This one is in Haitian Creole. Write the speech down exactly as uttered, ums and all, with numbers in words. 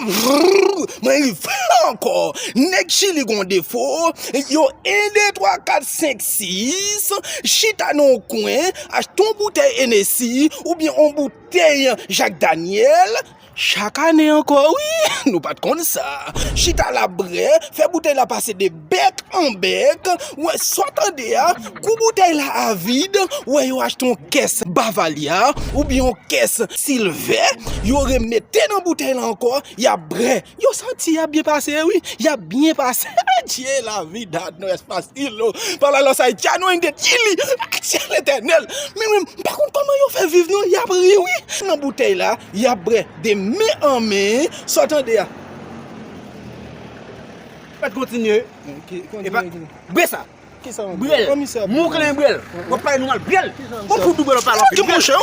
Mwen rive ankò. Nèg Chili gon defo. Yo en, de, twa, kat, senk, sis chita nan yon kwen, achte yon boutèy Hennessy oubyen yon boutèy Jack Daniel. Chak ane ankò, wi, nou pa t konn sa. Chita la brè, fè boutèy la pase de bèk an bèk, wè sa w tande a, kou boutèy la a vid, wè yo achte yon kès Bavalia oubyen yon kès Silver, yo remete nan boutèy la ankò, y ap brè. Yo santi y ap byen pase, wi, y ap byen pase. Dye, la vida no es fácil, no. Para los haitianos en de Chile, Letènèl. Men, men, m pa konn kòman yo fè viv, non, y ap ri, wi. Nan boutèy la, y ap brè de men an men, sa w tande a. Fèt kontinye. Ki, E pa, kontinye. Bwè sa. Ki sa, Bwè l. Komisè, Mouklè bwè l. W ap pale nou mal, bwè l. Bon, pou nou bwè l, w ap pale anpil. Ki monchè?